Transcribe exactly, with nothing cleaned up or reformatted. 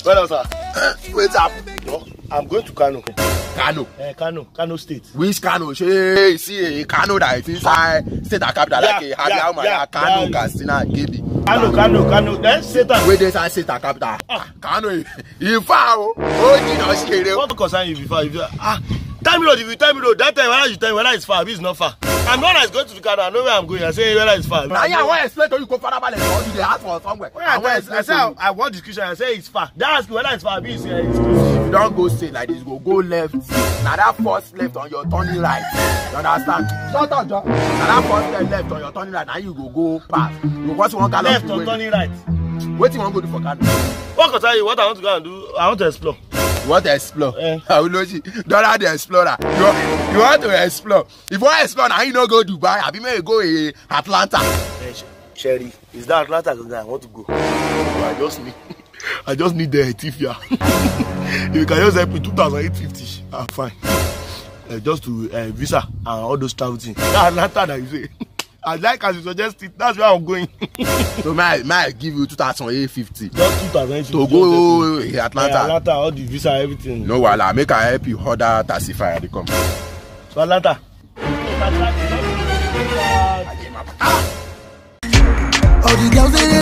Well done, sir. Wait up. No, I'm going to Kano. Kano. Eh, Kano, Kano State. Which Kano? Shey, see a Kano that is inside state and capital, yeah, like a Habia, yeah, Umaya, yeah, Kano, yeah. Katsina, Kebbi. Kano, Kano, Kano. Then Satan. Where they say state and capital? Ah, Kano. In fact, oh, oh, you know, shey. What concern you before? If you, ah, tell me road. If you tell me road, that time when you tell me whether it's far, it's not far. I'm not as going to the Kano. I know where I'm going. I say whether it's far. Now, yeah, I want to explain to you. Go further balance. Or you dey ask for somewhere. When I, I want to explain to you. I want description. I say it's far. They ask you whether it's far. Be it's, uh, it's close. If you don't go straight like this, go go left. Now that first left on your turning right. You understand? Shut up, John. Now that first left, left on your turning right. Now you go go pass. You go pass one kind of left on turning right. What you want to go do for Kano? What concern you? What I want to go and do? I want to explore. You want to explore? Eh. How you know? Don't have the explorer. You, you want to explore? If you want to explore, now you know go Dubai. Abi make you go, eh, Atlanta. Eh, Sh-, Sherry, is that Atlanta I want to go? I just need, I just need the thief here. If you can just help me two thousand eight fifty, I'm fine. Uh, just to, uh, visa and all those travel things. That Atlanta that you say. I like as you suggest it. That's where I'm going. So may I, may I give you two thousand eight fifty? Just two thousand eight fifty. To go, eh, Atlanta. Eh, Atlanta, all the visa, everything. No wahala, make I help you order taxi fare, they come. So Atlanta. All the girls, they